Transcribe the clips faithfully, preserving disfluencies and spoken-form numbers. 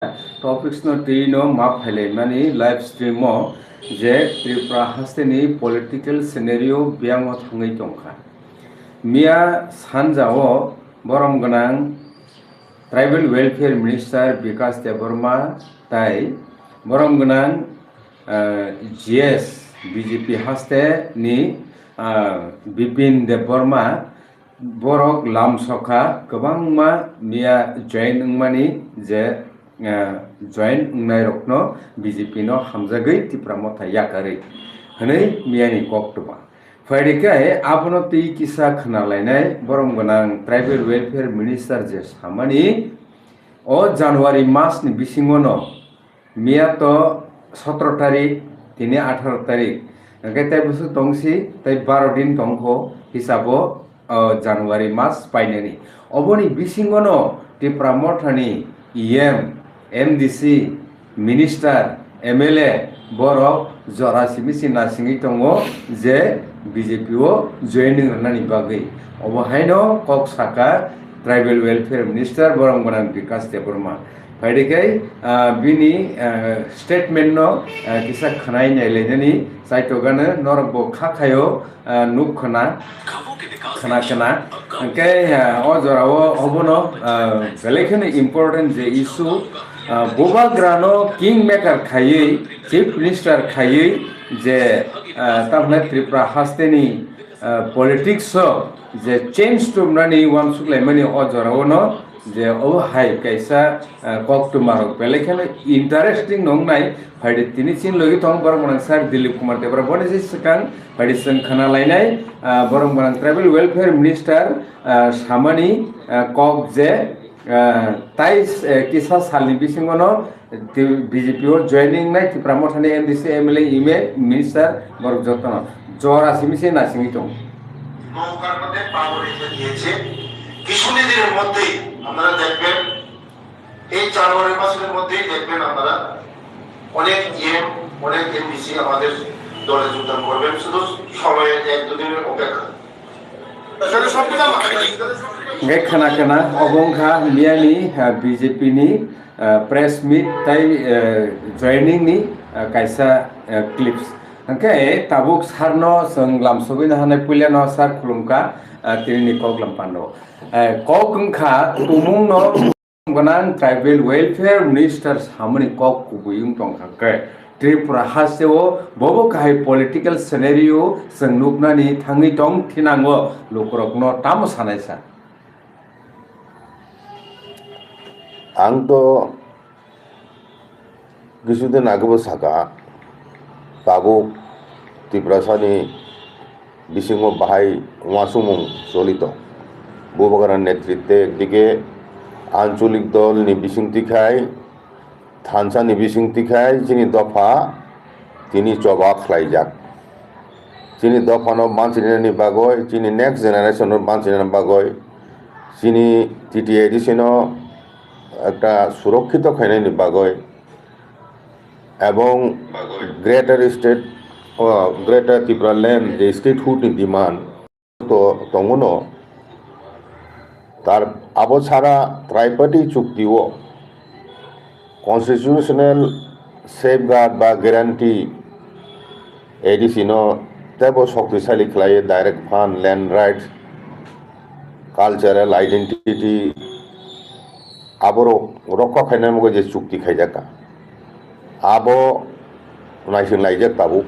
topics no twi no ma phailaimani live stream o je Tripura haste ni political scenario biyang o thangwi tongkha. Miya sanja o borom gwnang Tribal Welfare Minister Bikash Debbarma tai borom gwnang, ah, G S B J P haste ni, ah, Bipin Debbarma borok lamsokha kwbangma miya join wngmani je, ah, join wngnai rokno B J P no hamjagwi Tipra Motha yakarwi hwnwi miyani koktwma. Phaidi khe abono twi kisa khna lainai borom gwnang Tribal Welfare Minister je samani, o January mas ni bisingo no miya to sotro tarik, tini atharo tarik, hwnkhe tei bwswk tongsi tei baro din tongkho hisabo, o January mas painani. Oboni bisingo no Tipra Mothani E M, M D C, minister, M L A borok jora simi se nasingwi tongo je B J P o joining rwnani bagwi. Obo haino kok saka Tribal Welfare Minister borom gwnang Bikash Debbarma. Phaidi khe, ah, bini, ah, statement no, ah, kisa khwnai nailainani chaitokgano norok bo kha khaio, ah, nuk khna khna khna. Hwnkhe, ah, o jorao obono, ah, belai kheno important je issue, ah, bubagrano king maker khaiwi, chief minister khaiwi je, ah, tamhinai Tripura hasteni, ah, politics o je change tubunani uansuk laimani o jorao no je obo hai kaisa, ah, koktwma rok belai kheno interesting nongnai. Phaidi tini chini logi tongo borok gwnang sir Dilip Kumar Debra, boni se swkang phaidi chwng khna lainai, ah, borok gwnang Tribal Welfare Minister, ah, samani, ah, kok je, ah, tai, eh, kisa salni bisingo no T-, B J P o joining nai Tipra Mothani M D C, M L A, M A, minister borok jotono jora simi se nasingwi tongo. নৌকার মধ্যে পাবন রেখে দিয়েছে। কিছুদিনের মধ্যেই আপনারা দেখবেন, এই জানুয়ারি মাসের মধ্যেই দেখবেন আপনারা অনেক ইএম, অনেক এমডিসি আমাদের দলে যোগদান করবেন। শুধু সময়ের এক দুদিনের অপেক্ষা। Hwnkhe khna khna obo wngkha miyani, ah, B J P ni, ah, press meet tai, ah, joining ni, ah, kaisa, ah, clips. Hwnkhe tabuk sir no chwng lamsogwi no hanai puila no sir khulumkha, ah, tini ni koklam pando. Ah, kok wngkha tumung no gwnang Tribal Welfare Minister samani kok kubui wng tongkha khe Tripura hasteo bobo kahai political scenario chwng nuknani thangwi tong thinango lukurokno tamo sanai sa. Ang to Kisudin agebo saka, tabuk Tiprasani bisingo bahai uansukmung choli tong. Bubagra netritwe ekdike ancholik dol ni bisingtwi khai, thansa ni bisingtwi khai chini dopha tini choba khlaijak. Chini dophano banchinani bagwi, chini next generation no banchinani bagwi, chini T T A D C no ekta surokkito khainani bagwi, ebong Greater State, o, Greater Tipraland je statehood ni demand to tongo no, tar abo sara Triparty chukti o constitutional safeguard ba guarantee A D C no teibo shoktisali khlai, direct fund, land rights, cultural identity, aborok rokha khainani bagwi je chukti khaijakha, abo naising laijak tabuk.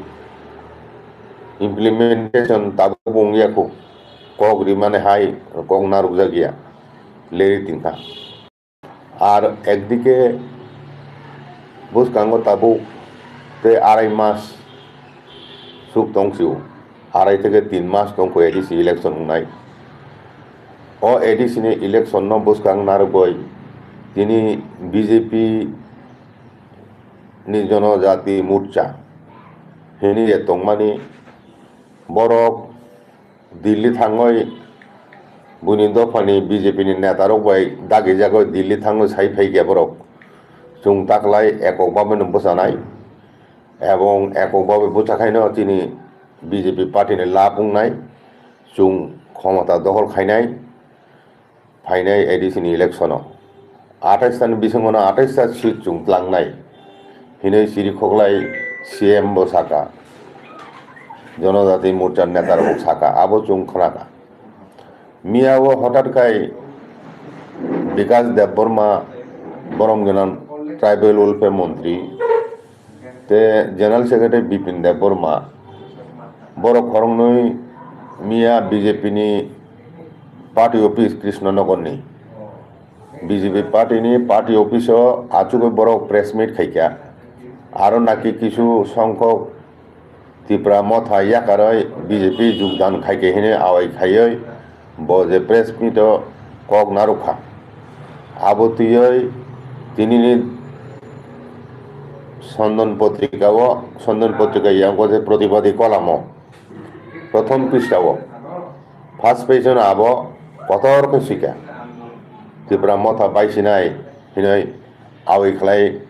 Implementation tabuk wngya kho, kok rimani hai kok narwkjak ya, leri tingkha. Ar ekdike bwskango tabuk tei arai mas suk tong sio, arai theke tin mas tong kho A D C election wngnai. O A D C ni election no bwskang narwgwi tini B J P ni Jonojati Morcha hini je tongmani borok Delhi thangwi buini dophani B J P ni netarok bai dagijagwi Delhi thangwi sai phaikha borok. Chwng taklai ekok bhabe no bwchanai, ebong ekok bhabe bwchakhaino chini B J P party ni lab wngnai, chwng khomota dohol khainai, phainai A D C ni election o. atais ta ni bisingo no atais ta seat chwng tlangnai hinwi chiri khoklai C M bo saka, Jonojati Morcha neta rok saka, abo chwng khnaka. Miya o hotat khai Bikas Debbarma, borom gwnang tribal welfare montri, tei General Secretary Bipin Debbarma, borok khoroknwi miya B J P ni party office Krishnanagar ni B J P party ni party office o achugwi borok press meet khaikha. Aro naki kisu songkhok Tipra Motha yakarwi B J P jogdan khaikha hinwi awai khaiwi bo je press meet o kok narwkha. Abo twiwi tinini Sondon Potrika o, Sondon Potrika yango je Pratibadi Kolamo, prothom pista o, first page o abo kotor khe swikha, Tipra Motha baisinai hinwi awai khlai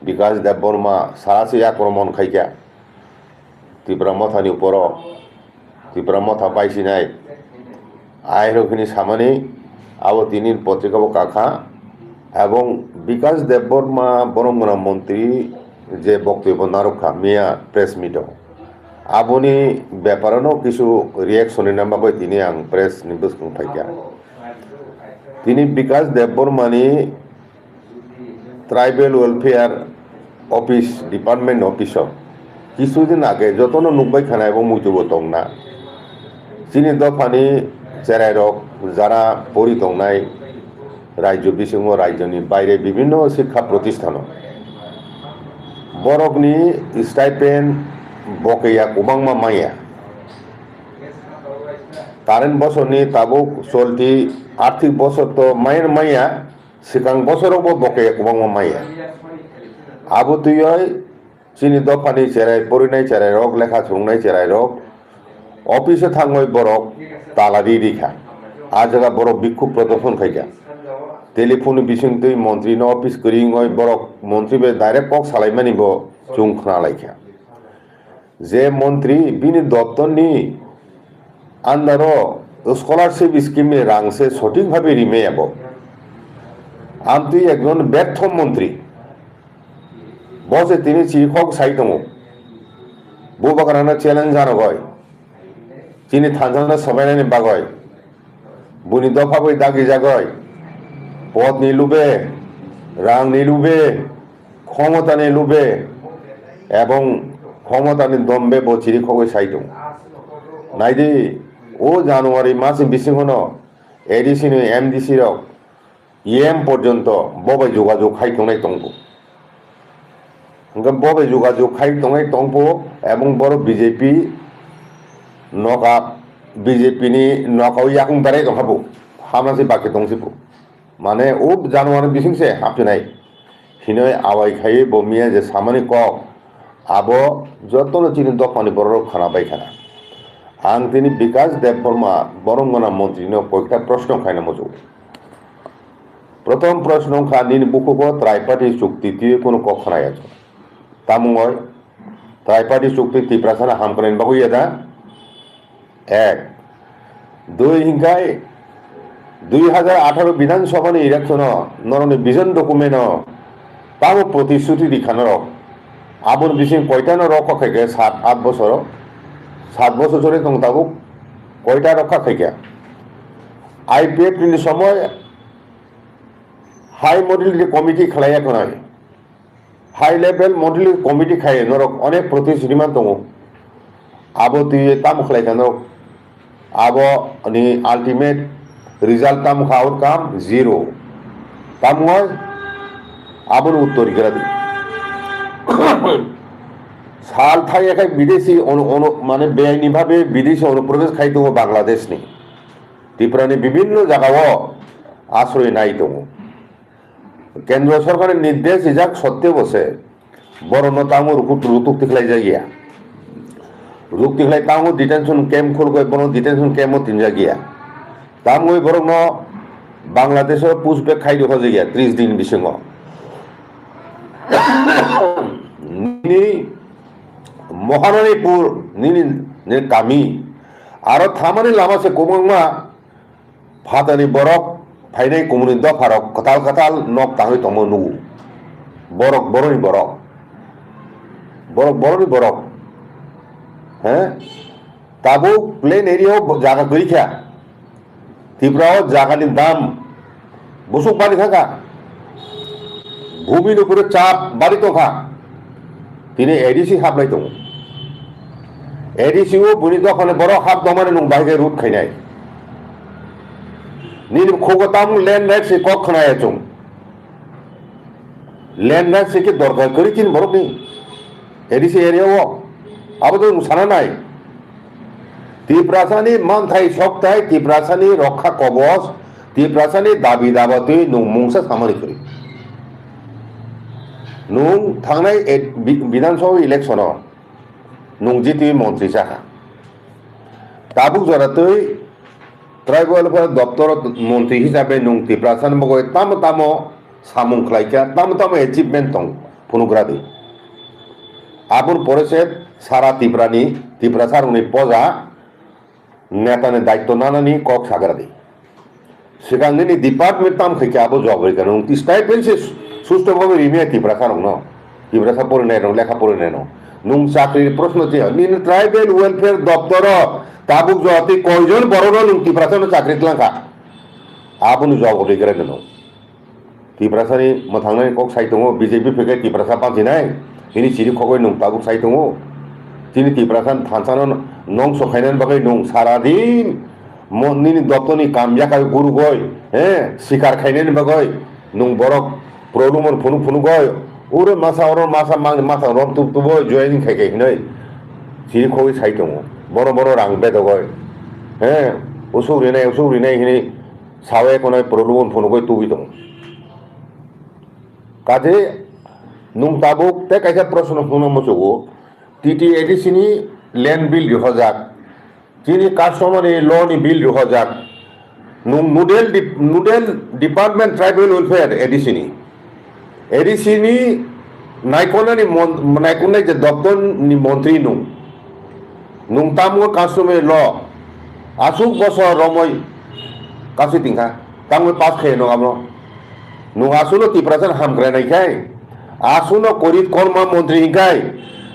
Bikas Debbarma sarasi akromon khaikha Tipra Motha ni uporo. Tipra Motha baisinai. Airok hini samani abo tini potrika bo kakha. Ebong Bikas Debbarma borom gwnang montri je boktobyo narwkha miya press meet o. Aboni bepar no kisu reaction ni bagwi tini ang press ni bwskango phaikha. Tini Bikas Debbarma ni Tribal Welfare Office, Department Office o kisu din age jotono nukbai khana ebo muitu bo tongna. Chini dophani cherai rok jara pori tongnai rajyo bisingo, rajyoni baire bibhinno sikha protistano borokni stipend bokeya kwbangma maya. Current bosorni tabuk cholti arthik bosor to mayan maya, swkang bosorokbo bokeya kwbangma maya. Abo twiwi chini dophani cherai, porinai cherai rok, lekha swrwngnai cherai rok, office o thangwi borok tala ri rikha. A jaga borok bikhuk prodorshon khaikha. Telephone bisingtwi montri no office kwrwi wngwi borok montri bai direct kok salaimani bo chwng khna laikha. Je montri bini doptorni under o scholarship scheme ni rang se sothik bhabe rimaya bo. Amtwi ekjon bertho montri. Bo se tini chirikhok sai tongo. Bubagrano challenge anogoi. Chini thansa no sobainani bagoi. Buni dopha bai dagi jagoi. Pod ni lube, rang ni lube, khomota ni lube, ebong khomota ni dombe bo chirikhogoi sai tongo. Naidi, o January mas ni bisingo no A D C ni M D C rok, E M porjonto bo bai jogajog khai tongnai tongbo. Hingke bo bai jogajog khai tongnai tongbo ebong boro B J P noka, B J P ni noka o yakung berai tongkha bo. Hamna se baki tongsi bo. Mane o January bising se hapinai. Hinoi awai khai bo miya je samani kok. Abo jotono chini dophani borok khana bai khana. Ang tini Bikas Debbarma borom gana montri no koikta proshno khaina muchungo. Prothom proshno wngkha, nini bukhugo Triparty chukti twiwi kunu kok khna ya. Tamungoi Triparty chukti Tiprasano hamkrai bagwi ya da? Ek. Dui hingkai dui hajar atharo Bidhan Sabha ni election o norokni vision document o tamo protishruti rikha norok? Aboni bising koita no rokha khaikha sat aath bosor o? Sat bosor choli tong tabuk koita rokha khaikha? I P F T ni somoy high model committee khlaiya khwnai. High level model committee khai norok onek protest riman tongo. Abo twi tamo khlai kha norok? Abo ni ultimate result tamo kha, outcome zero. Tamo abo ni uttor gira di. Sal thai ekai bidesi ono, ono, mane beaini bhabe bidesi onuprobesh khai tongo Bangladesh ni. Tripura ni bibhinno jaga o asroi nai tongo. Kendro sorkar ni nirdesh rijak sotteo bo se borokno tamo ruku-, rutuk tikhlai jak ya. Rutuk tikhlai tamo detention camp khulgoi bono detention camp o tinjak ya. Tamgoi borokno Bangladesh o push back khai rwkha jak ya tris din bisingo. Nini Mohananipur nini, nini kami aro thamani lama se kwbangma phatani borok phainai kumuni dopharok kwtal kwtal nok tangwi tongma nugo. Borok boroni borok. Borok boroni borok. He? Tabuk plain area o jaga kwrwi kha. Tripura o jaga ni dam busuk bari thangkha. Bhumi ni upore chap bari tongkha. Tini A D C hablai tongo. A D C o buni dophani borok hap tongmani nwng bahai khe root khainai. Nini khugo tam land rights ni kok khwnaya chwng. Land rights ni khe dorkar kwrwi chini borokni A D C area o. Abo to nwng sana nai. Tiprasani manthai sokthai, Tiprasani rokha kobos, Tiprasani dabi dabatwi nwng mungsa samani kwrwi. Nwng thangnai e-, bi-, Bidhan Sabha election o nwng jitwi montri chakha. Tabuk jora twi Tribal Welfare doptor montri hisabe nwng Tiprasani bagwi tamo tamo samung khlaikha, tamo tamo achievement tong phunugra di. Aboni pore se sara Tiprani, Tiprasa rokni poja netani daitto nanani kok sagra di. Swkang nini department tam khaikha abo jawab rikha nwng ti stipend se susto bhabe rimya Tiprasa rokno. Tiprasa porinai rok lekha porinai no. Nwng chakri proshno che nini tribal welfare doptoro tabuk jawab tei koijon borokno nwng Tiprasa no chakri tlangkha. Aboni jawab rikha nwng. Tiprasani mwthangnani kok sai tongo, B J P phikhe Tiprasa bachinai, hini chiri khogwi nwng tabuk sai tongo. Chini Tiprasani thansano nongso khainani bagwi nwng sara din mo-, nini doptoni kam yakai gurugoi, he, sikar khainani bagwi nwng borok prolumon phunuk phunugoi, uro masa oro masa mang masa rom tup tuboi joining khai khai hinoi chiri khogwi sai tongo. Bono bono rang bedogoi, he, usuk rinai usuk rinai hinui sawi khonai prolumon phunugoi tubui tongo. Kaje nwng tabuk tei kaisa proshno hwnna muchugo, T T A D C ni land bill rihojak, chini customary law ni bill rihojak, nwng nodal dep-, nodal department tribal welfare A D C ni, A D C ni naikolnani mon-, naikolnai je doptor ni montri nwng, nwng tamo customary law aswk bosor romwi kasi tingkha, tamo pass khaino amo. Nwng aswkno Tiprasa hamkrai nai khai, aswkno korit korma montri hinkhai,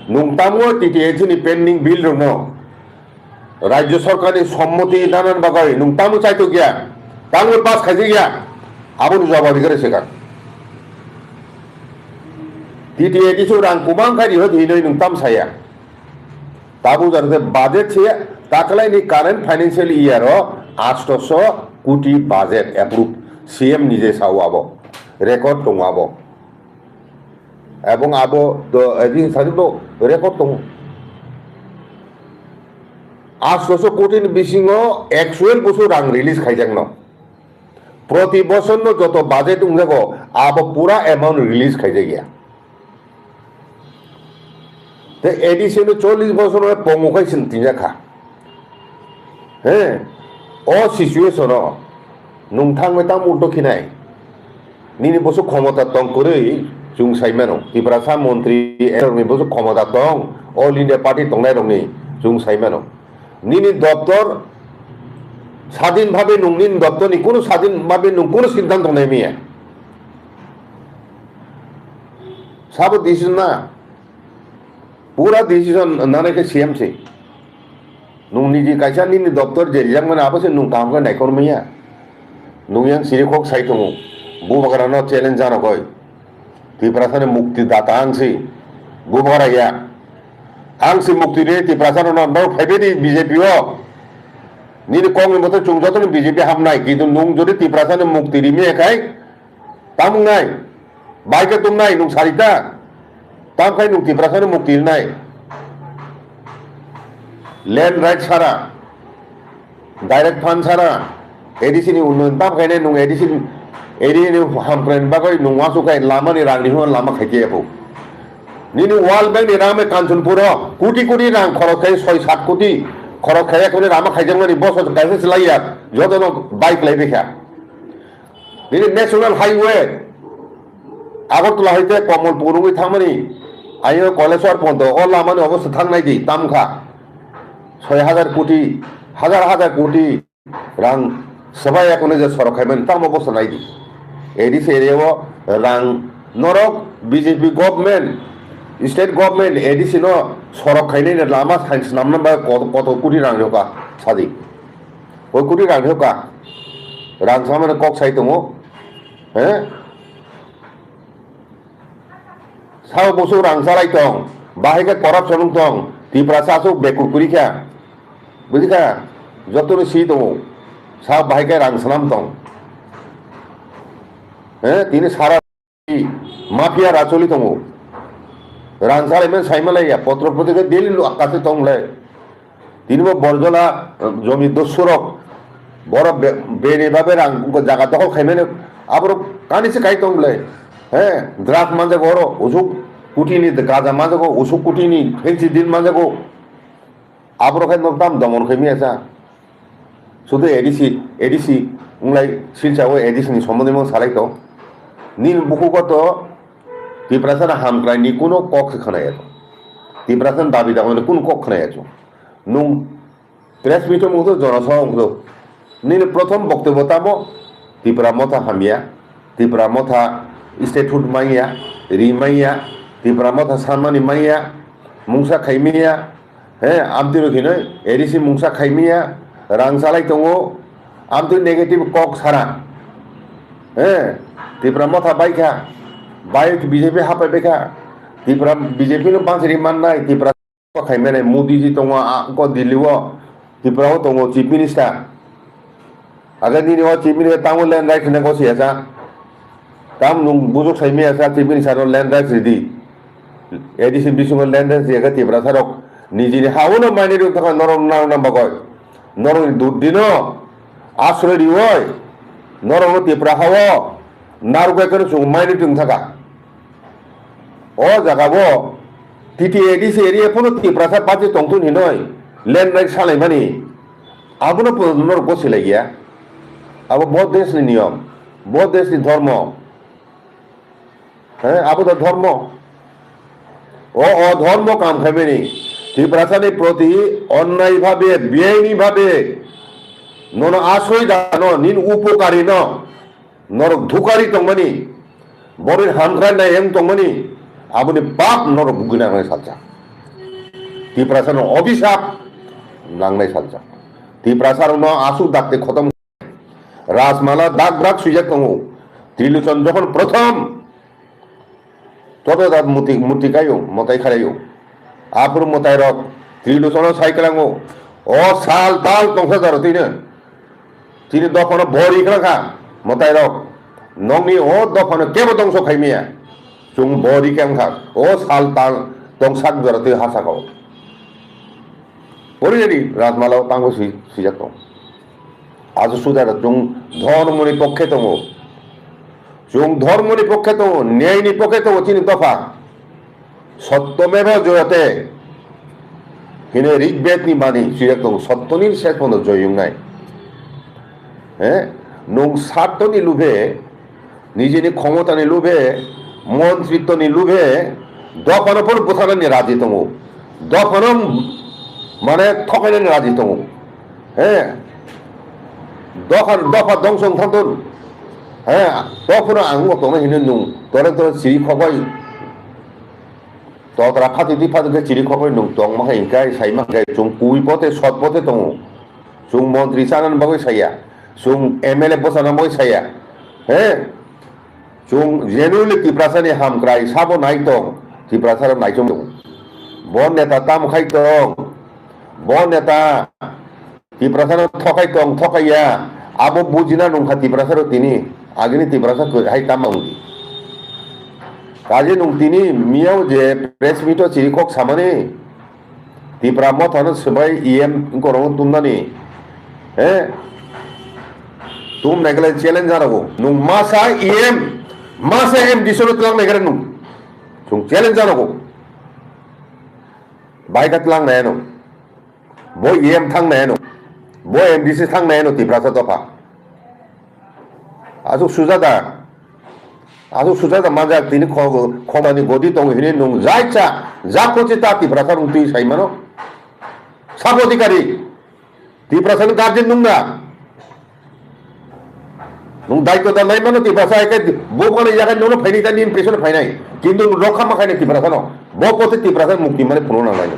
nwng tamo T T A C ni pending bill rokno rajya sarkar ni sommoti danan bagwi nwng tamo chaitok ya, tamo pass khaijak ya, aboni jawab rikha swkang. T T A D C rang kubang khai riho hinwi nwng tam saya. Tabuk jani budget se taklaini current financial year o atshosho koti budget approve, C M nije sao abo, record tongo abo. Ebong abo to, eh, bini sadi bo record tongo. Atshosho koti ni bisingo actual busu rang release khaijakno. Proti bosor no joto budget wngjago, abo pura amount release khaijak ya. Tei A D C no chollish bosor no pongo khai sing tingjak kha. He, o situation o nwng thangwi tamo ulto khinai. Nini bosok khomota tong kwrwi chwng sai mano. Tiprasa montri ni bosok khomota tong, All India Party tongnai rokni chwng sai mano. Nini doptor sadin bhabe nwng nini doptor ni kunu sadin bhabe nwng kunu siddhanto nai maya. Sabo decision na, pura decision nanai khe C M se. Nwng niji kaisa nini doptor je rijak mani abo se nwng kaham khe naikhor maya. Nwng yang siri khok sai tongo. Bubagra no challenge jano koi. Tiprasa ni mukti data ang si. Bubagra ya. Ang si mukti re Tiprasa no no phaibe di B J P o. Nini kok ni moto chwng joto ni B J P hamnai. Kintu nwng jodi Tiprasa ni mukti rimaya khai, Tamung nai, bai khe tum nai, nwng sari ta. Tam khai nwng Tiprasa no mukti nai. Land right sara, direct fund sara, A D C ni unnoyon tam khai nai nwng A D C ni area ni hamkrai ni bagwi nwng wansuk khai lama ni rang ni hwnba lama khai khe epho. Nini World Bank ni rang bai Kanchanpur o koti koti rang khorok khai soi sat koti khorok khai ekhoni lama khaijakmani bosor kaisa se lai ya joto no bai klai bai kha. Nini National Highway Agartala hai khe Kamalpur wngwi thangmani, ayo Koleswar ponto o lamani obostha thang nai di, tam kha soi hajar koti, hajar hajar koti rang Swbai ya kunu je sorok khaimani tamo bosa naidi. A D C area o rang norok B J P government, state government A D C no sorok khainai lama science namna ba koto, koto kuri rang ryoka sadi. Oi kuri rang ryoka. Rang samani kok sai tongo. He? Sao bosok rang salai tong, bahai khe corruption wng tong, Tiprasa aswk bekur kwrwi kha. Buji kha? Jotono si tongo. Sao bahai khe rang swnam tong. He, tini sara mafia racholi tongo. Rang salai men sai malai ya, potro potro khe daily lo akase tong le. Tini bo borjola, eh, jomi dosurok, borok be-, beni babe rang jaga dokhol khaimani, aborok kani se kai tong le. He, drug manjago oro, usuk kutini gaja manjago, usuk kutini fancy din manjago. Aborok hai nok tam domon khaimaya sa. Sudu A D C, A D C, unglai silsa o A D C ni sombondhe mo salai to. Nini bukugo to Tiprasa na hamkrai ni kuno kok se khana ya to. Tiprasa ni dabi dago ni kuno kok khana ya to. Nung press meet o mungso jono sa ungso. Nini prothom boktobyo tamo Tipra motha hamya, Tipra motha statehood manya, ri manya, Tipra motha sanmani manya, mungsa khaimaya, he, amtwi rok hinoi A D C mungsa khaimaya, rang salai tongo, amtwi negative kok sara, he, Tipra motha baikha, bai B J P hapai baikha, Tipra B J P no bansiri mannai, Tipra khaimani Modi ji tongo, a, ko Delhi o, Tripura o tongo Chief Minister. Aga nini o Chief Minister tamo land rights hinwi gosi ya sa. Tam nung bujok sai miya sa Chief Minister no land rights ridi. A D C bisingo land rights riya khe Tiprasa rok nijini ha uno mainai rok thangkha norok nang nang bagoi. Norok ni duddi no asroi riwoi. Norok no Tipra ha o narwk bai khe no chwng mainai tong thaka. O jaga bo T T A D C area phano Tiprasa party tongthun hinoi land rights salaimani. Abono bo norok gosi lai ya. Abo bo desh ni niyom, bo desh ni dhormo. He, abo to dhormo. O, o dhormo kam khaimani. Tiprasa ni proti onnai bhabe, beaini bhabe nono asroi dano, nini upokari no norok dhukari tongmani, borok hamkrai nai wng tongmani, aboni pap norok bugwi nangnai salsa. Tiprasa no obisap nangnai salsa. Tiprasa rok no asuk dakti khotom. Rajmala dak brak swijak tongo. Trilochon jokhon prothom Toto dat muti, muti kayo, motai kharayo. Aphuru motai rok, Trilochono sai kwlango. O sal tal tongsa jaro tini. Tini dophano bori khna kha, motai rok. Nokni o dophano kebo tongso khaimaya. Chwng bori khe wngkha. O sal tal tongsak jaro twi hasa kho. Pori jadi Rajmala o tango swi, swijak tong. Ajo suda chwng dhormoni pokkhe tongo. Chwng dhormoni pokkhe tongo, nyaini pokkhe tongo chini dopha. Sottomeva joyate. Hine Rig Ved ni mani swijak tongo, sottoni ses pono joy wngnai. He? Nung sattoni lubhe, nijini khomotani lubhe, montritoni lubhe, dophano phano butharnani raji tongo. Dophano mane thokainani raji tongo. He? Dopha, dopha dongso wng thangthun. He? Dophano ang wng tongna hinwi nung tore tore chiri khokbai. Totra phatidi phatidi chiri khokbai nung tongma khe hingkai saima khe chwng kui pote sot pote tongo. Chwng montri chanani bagwi saya. Chwng M L A bwsana bagwi saya. He? Chwng genuinely Tiprasani hamkrai sabo nai tong, Tiprasarok naichomwi tongo. Bo neta tamo khai tong, bo neta Tiprasano thokai tong, thokai ya, abo bujina nungkha Tiprasarok tini, agini Tiprasa kwrwi hai tamo wngdi. Kaje nung tini miyao je press meet o chiri kok samani, Tipra mothano swbai E M gorong tumnani. He? Tum naikle challenge janogo. Nung masa E M, masa M D C no twlang naikle nung. Chung challenge janogo. Baika twlang nai no. Bo E M thang nai no. Bo M D C thang nai no Tiprasa dopha. Asuk sujada. Asuk sujada manjak tini kho-, khomani godi tongo hini nung jaitsa, jakochi ta Tiprasa rung twi saimano. Sabo dikari. Tiprasa ni guardian nung na. Nwng daityo da nai mano Tiprasa, eke bo mano yagai nono phainai ta nini pesono phainai. Kintu nwng rokha ma khainai Tiprasano. Bo pote Tiprasa mukti mani phunukna nangnai.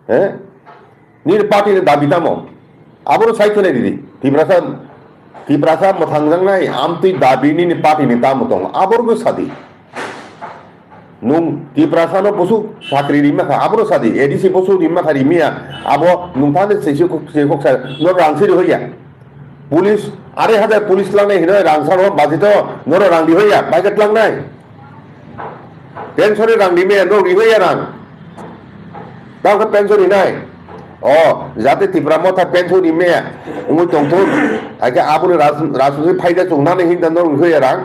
He? Nini party ni dabi tamo? Aboro sai khwnai ridi. Tiprasa, Tiprasa mwthangjaknai amtwi dabi nini party ni tamo tong? Aboro sadi. Nwng Tiprasa no busu sakri rima kha, aboro sadi. A D C busu rima kha, rimiya. Abo nwng thani sesi kok, sesi kok sa, no rang siri hoya. Police, arai hajar police langnai hinoi rang saro baji to, noro rang di hoya, bai kat langnai. Pension ni rang di me, no di hoya rang. Tang ka pension ni nai. O, jate Tipra Motha pension ni me, ungui tong thun. Aike aboni ras-, rasni phaida chung nani hinda no di hoya rang.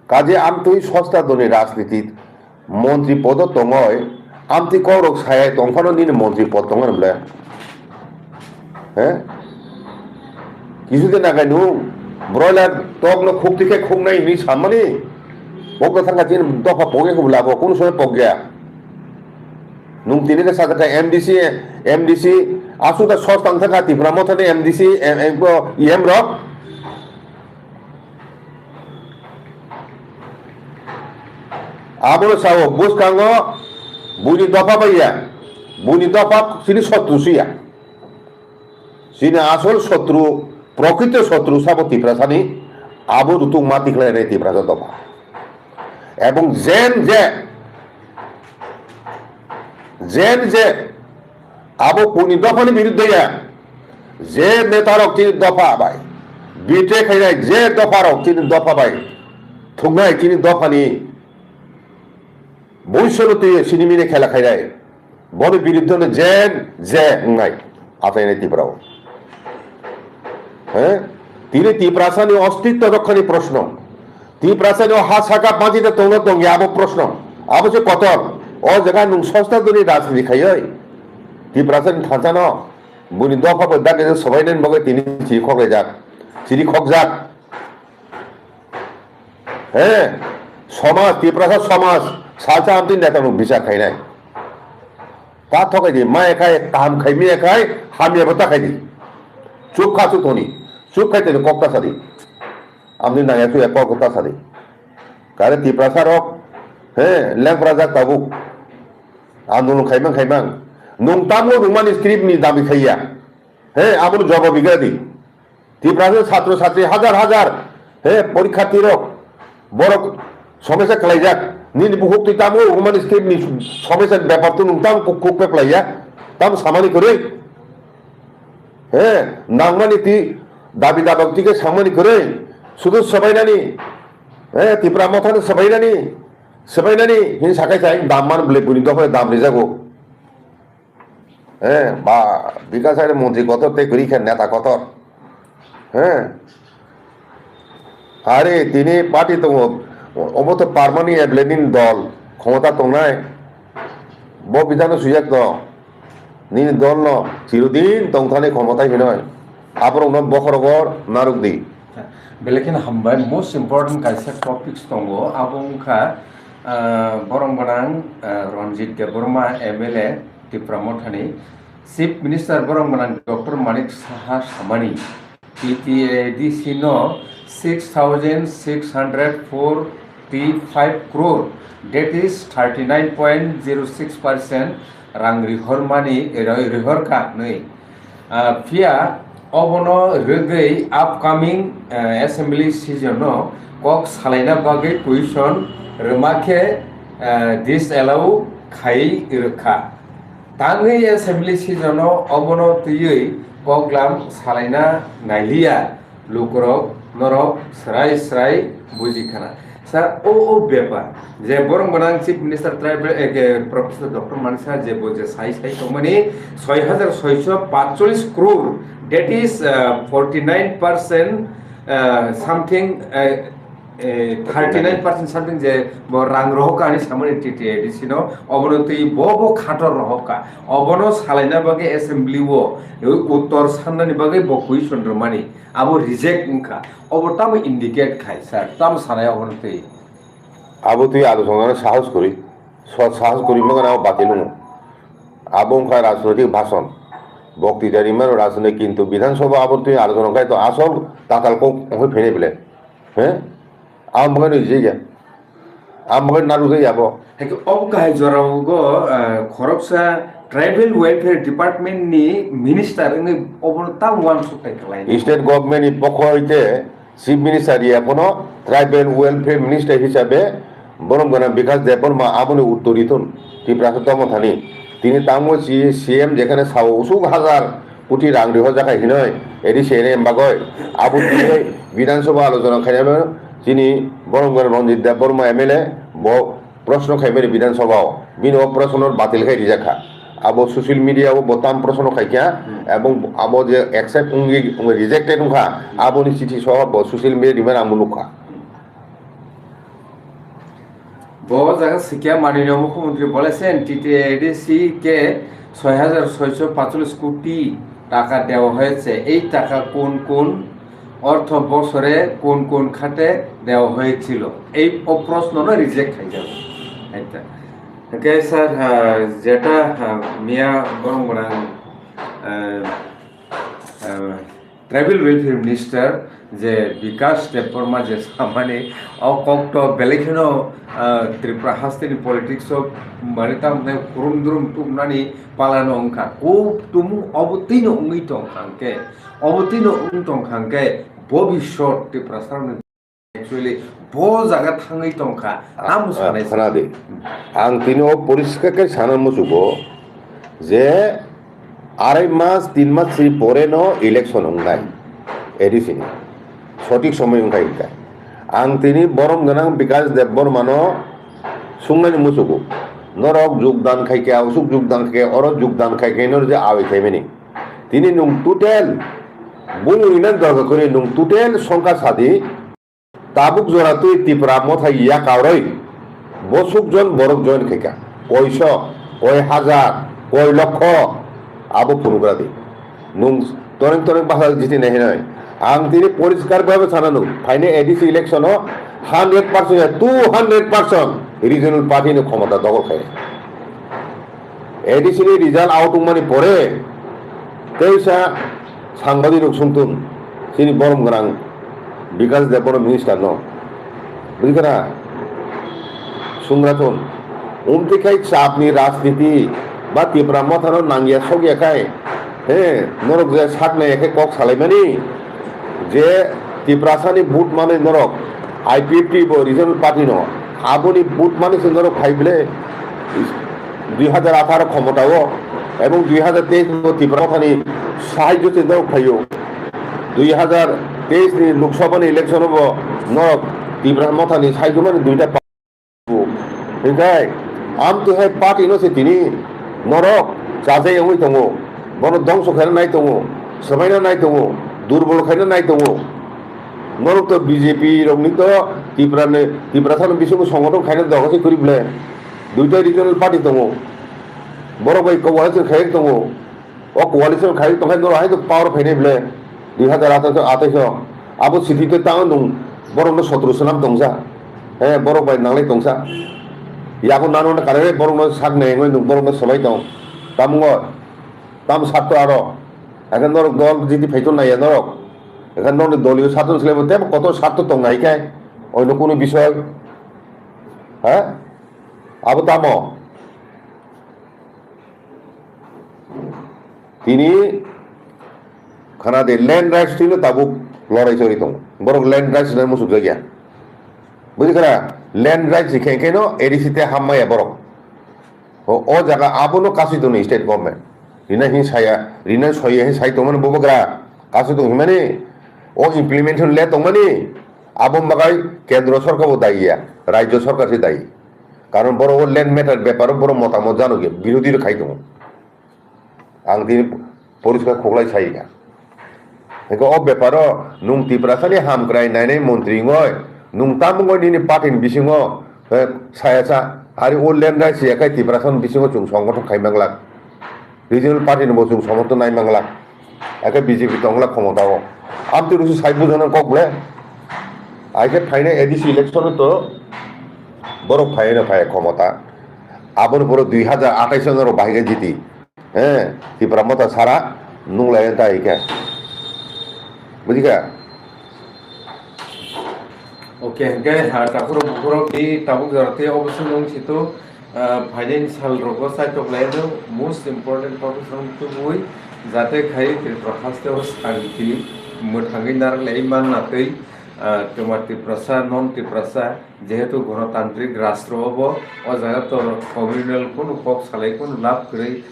Kaje amtwi sosta doni rajniti montri podo tongoi, amtwi kokrok sayai tongphano nini montri pod tongo bwle? He? Kisu de nagai nwng broiler tokno khukti khe khuknai hinwi sammani? Pokno thangkha chini dopha pogya khe bwle abo kunu somoi pogya. Nwng tini khe sajak kha M D C, M D C, aswk da sos tang thangkha Tipra Mothani M D C, em, em, ko, E M rok. Abono sao bwskango buini dopha bai ya, buini dopha chini sotru si ya. Chini asol sotru, prokrito sotru sabo Tiprasani, abo rutuk ma tikhlai nai Tiprasa dopha. Ebong jen je, jen je abo kuni dophani biruddhe ya, je neta rok chini dopha bai, betray khainai je dopha rok chini dopha bai, thungnai chini dophani buisolo twi sinimini khela khainai, boni biruddhe no jen je wngnai achainai Tripura o. He? Tini Tiprasani ostitto rokkha ni proshno. Tiprasani o ha saka bajida tongna tongya abo proshno. Abo se kotor. O jaga nwng sosta duni rajniti khaioi. Tiprasani thansa no. Buni dopha bo dagi sobainani bagwi tini chiri khoklaijak. Chiri khokjak. He? Somaj, Tiprasa somaj. Salsa amtwi neta no bichar khainai. Ta thokai di, maya khai, kaham khai, maya khai, hamya bo ta khai di. Chup kha chu toni. Chup khai toni kok ta sadi. Amni nangya chu kok ta sadi. Kare Tiprasa rok, he, lengpra jak tabuk. Andolon khaimang khaimang. Nwng tamo rungmani script ni dabi khaiya. He, aboni jawab bigra di. Tiprasa satro satri hajar hajar, he, porikharthi rok, borok somesa khlaijak, nini bukhuk twi tamo humani state ni somesa ni bepar twi nwng tamo kuk kuk pe plaiya, tamo samani kwrwi, he, nangmani twi dabi dabak twi khe samani kwrwi, sudu swbainani, he, Tipra Mothano swbainani, swbainani hin sakai sai dam man bwlai bwrwi dophai dam rijago. He, ba, Bikas hai montri kotor tei kwrwi khe neta kotor. He. Are tini party tongo, obo to permanent A B L A nini dol, khomota tongnai. Bo bidhano sujak to, nini dol no chirodin tongthani khomota hinoi. Aborok no bokhorogo narwk di. Belai kheno hambai, most important kaisa topics tongo, abo wngkha, ah, borok gwnang, ah, Ranjit Debbarma M L A Tipra Mothani, Chief Minister borok gwnang Doctor Manik Saha samani, T T A D C no six thousand six hundred forty-five crore, that is thirty-nine point zero six percent rang rihormani, roi-, rihorkha hwnwi. Ah, phiya obono rwgwi upcoming, ah, assembly session no kok salaina bagwi question rwma khe, ah, disallow khai rwkha. Tangwi assembly session no obono twiwi koklam salaina nailiya. Lukurok norok srai srai buji khana. Sir, o, o bepar je borok gwnang Chief Minister Tribal, eh, ke Professor Doctor Manik Saha je bo je sai sai tongmani soi hajar soiso patcholish crore, that is, uh, forty-nine percent, uh, something, uh, eh, thirty-nine percent something je bo rang rohok ani samani T T A D C no obono twi bo bo khator rohok ka obono salaina bagwi assembly o uttor sannani bagwi bo question rwmani. Abo reject wngkha. Obo tamo indicate khai, sir? Tamo sanai obono twi? Abo twi alochonano sahos kwrwi. Sa-, sahos kwrwi wngmano abo batil wngo. Abo wngkha rajnoitik bhason. Bokti jani mano rajne kintu Bidhan Sabha abo twi alochona khai to asol tatal kok ongkhoi phene bile. He? Ang bagwi nui jega. Ang bagwi naru jai abo. Hai khe obo kahai jorao go, eh, khoroksa Tribal Welfare Department ni minister wngwi obono tamo uansuk tai khlai. State government ni pokho hoite Chief Minister ya pono Tribal Welfare Minister hisabe borom gana Bikash Debbarma aboni uttori thun Tiprasa tongma thani. Tini tamo si C M jekhane sao usuk hazar koti rang rihor jakha hinoi A D C N M bagoi abo tini Bidhan Sabha alochona khainai chini borom gana Ranjit Debbarma M L A bo proshno khaimani Bidhan Sabha o, bini o proshno batil khai rijak kha. Abo social media o bo tam proshno khai kha, hmm, ebong abo je accept wngwi, wngwi rejected wngkha, aboni chithi soho bo social media rimani ang nukha. Bo jaga sikya manwino mukhyamantri bolesen T T A D C ke soi hajar soiso pachulis koti taka dewa hoyese. Ei taka kun kun অর্থ বছরে কোন কোন খাতে দেওয়া হয়েছিল? এই ও প্রশ্নটা রিজেক্ট হয়ে যাবে। একটা। ওকে স্যার, আহ, যেটা, আহ, মিয়া বরং বরং, আহ, আহ, ট্রাইবাল ওয়েলফেয়ার মিনিস্টার যে বিকাশ দেববর্মা যে সামানি ও কক্ট বেলেখেনো, আহ, ত্রিপুরা হাস্তিনি পলিটিক্স ও মানে তার মধ্যে হুরুম দুরুম টুকনানি পালানো অংখা। খুব তুমু অবতীর্ণ অঙ্গিত অংখানকে। Obo twi no wng tong kha hwnkhe, bobiswt Tiprasarokni actually bo jaga thangwi tong kha, tamo sanai se. Khna di. Ang tini o poriskar khe sana muchugo je arai mas, tin mas sri pore no election wngnai A D C ni. Sothik somoi wngkha hwnkhe. Ang tini borom gwnang Bikash Debbarma no swngnani muchugo. Norok jogdan khai khe, usuk jogdan khai khe, oro jogdan khai khe, nor je awi khaimani. Tini nwng total, bumung ina dorkar kwrwi nwng total songkha sadi, tabuk jora twi Tipra Motha yakarwi bosuk jon borok join khaikha, koiso, koi hajar, koi lokho, abo phunukra di. Nwng toreng toreng basa jiti nai hinoi. Ang tini poriskar bhabe sana nung, phainai A D C election o hundred percent ya two hundred percent regional party ni khomota dogol khai. A D C ni result out wngmani pore teisa sangbadirok sungtun chini borom gwnang Bikash Debbarma minister no. Bwkha na sungra thun. Umtwi khai chapni rajniti ba Tipra Mothano nangya sokya khai, he, norok je sak naiya khe kok salaimani je Tiprasani vote manwi norok I P F T bo regional party no, aboni vote manwi se norok phai bile dui hajar atharo khomota o ebong dui hajar teis bo Tipra Mothani sahajyo se norok phaio. Dui hajar teis ni Lok Sabha ni election o bo norok Tipra Mothani sahajyo mani duita Hingkai, amtwi hai party no se tini norok chajai wngwi tongo, bono dongso khaina nai tongo, swbaina nai tongo, durbol khaina nai tongo. Norok to B J P rokni to Tipra ni, Tiprasa ni bisingo songothon khaina doga se kwrwi ble. Duita regional party tongo, borok bai coalition khai tongo. O coalition khai tongkha norok hai power phainai ble dui hajar athais o. Abo siti tei tamo nwng borok no sotro swnam tongsa. He borok bai nanglai tongsa. Yago nano no kanai borok no sak nai wngwi nwng borok no swlai tong. Tamo wngwi tam sarto aro. Ekhe norok dol jiti phaitor naiya norok. Ekhe norok doliyo sarto swlaibo tebo kotor sarto tong nai khe. Oino kunu bisoy. Ha? Abo tamo? Tini khana de land rights twi no tabuk lorai chori tongo. Borok land rights nai musuk jakya. Bujikha na? Land rights khe khe no A D C te hammaya borok. O, o jaga abono kasui tongni state government. Rina hin saya, rina soya hin sai tongmani bubagra. Kasui tong himani, o implementation le tongmani, abo bagai kendro sorkar bo dayi ya, rajyo sorkar se dayi. Karon borok o land matter beparo borok motamot jano ge, birodhi rok khai tongo. Ang tini poriskar khuklai sai ya. Hingke o beparo nwng Tiprasani hamkrai nainai montri wngoi, nwng tamo wngoi nini party ni bisingo, eh, saya sa, hari o land rights ya khai Tiprasani bisingo chwng songgothon khai manglak. Regional party ni bo chwng somorthon nai manglak. Ake B J P tongla khomota o. Amtwi rwsu sai bujana kok ble. Aike phainai A D C election to borok phai no phai khomota. Aboni pore dui hajar athais no rok bahai khe jiti. He, Tipra Motha sara Nung lai ta ika. Bujika? Okay, hingke, ha, takhurok bukhurok ni tabuk jora tei obo song nung sito, ah, financial rogo saitok lai no most important focus rok tubui jate khai Tripura haste o santi mwthangwi narak lai man na tei, ah, twma Tiprasa, non Tiprasa, jehetu gonotantrik rastro obo, o jaga to communal kunu kok salai kunu lab kwrwi.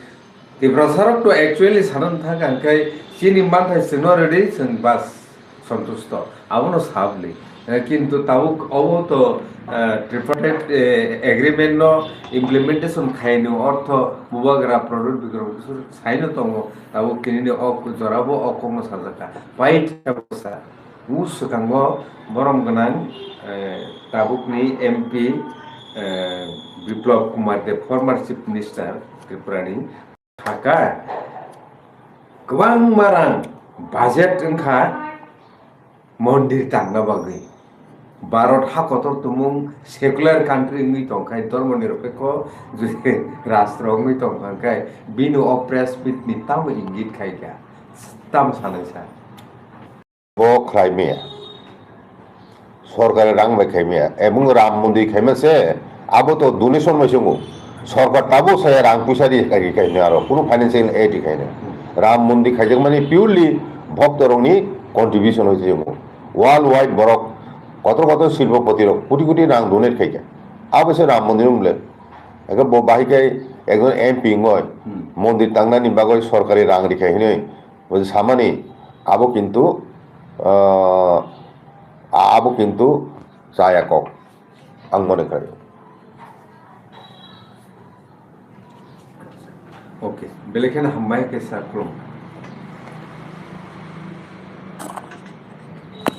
Tiprasarok to actually sanani thang kha hingke chini manthai chwngno rwdi chwng bas sontusto. Abono sabli. Eh, kintu tabuk obo to, eh, tripartite, eh, agreement no implementation khaini ortho bubagra Pradyot Bikram Kishore saino tongo. Tabuk kinini o jorabo o kokno sajak kha. Pai thabo sa. U swkango borom gwnang, eh, tabukni M P, eh, Biplab Kumar Deb, former Chief Minister Tripurani, thaka kwbangma rang budget wngkha mondir tangna bagwi. Bharat ha kotor tumung secular country wngwi tongkha, dormo nirapekho rastro wngwi tongkha, hwnkhe bini o press meet ni tamo ingit khaikha, tamo sanai sa. Bo khlai maya. Sorkari rang bai khai maya. Ebong Ram Mondir khaima se, abo to donation bai se wngo. Sorkar tabo saya rang puisa ri khai, ri khai aro kunu financial aid ri khai. Ram Mondir khaijak mani purely bhokto rokni contribution hoise wngo. World wide borok kotor kotor silpopoti rok koti koti rang donate khai kha. Abo se Ram Mondir wng le. Eke bo bahai khai ekjon M P wngoi Hmm. Mondir tangnani bagoi sorkari rang ri khai hinoi. Bo samani abo kintu, ah, abo kintu chaya kok. Ang mone kari. Okay, belai kheno hambai khe sir, khulum.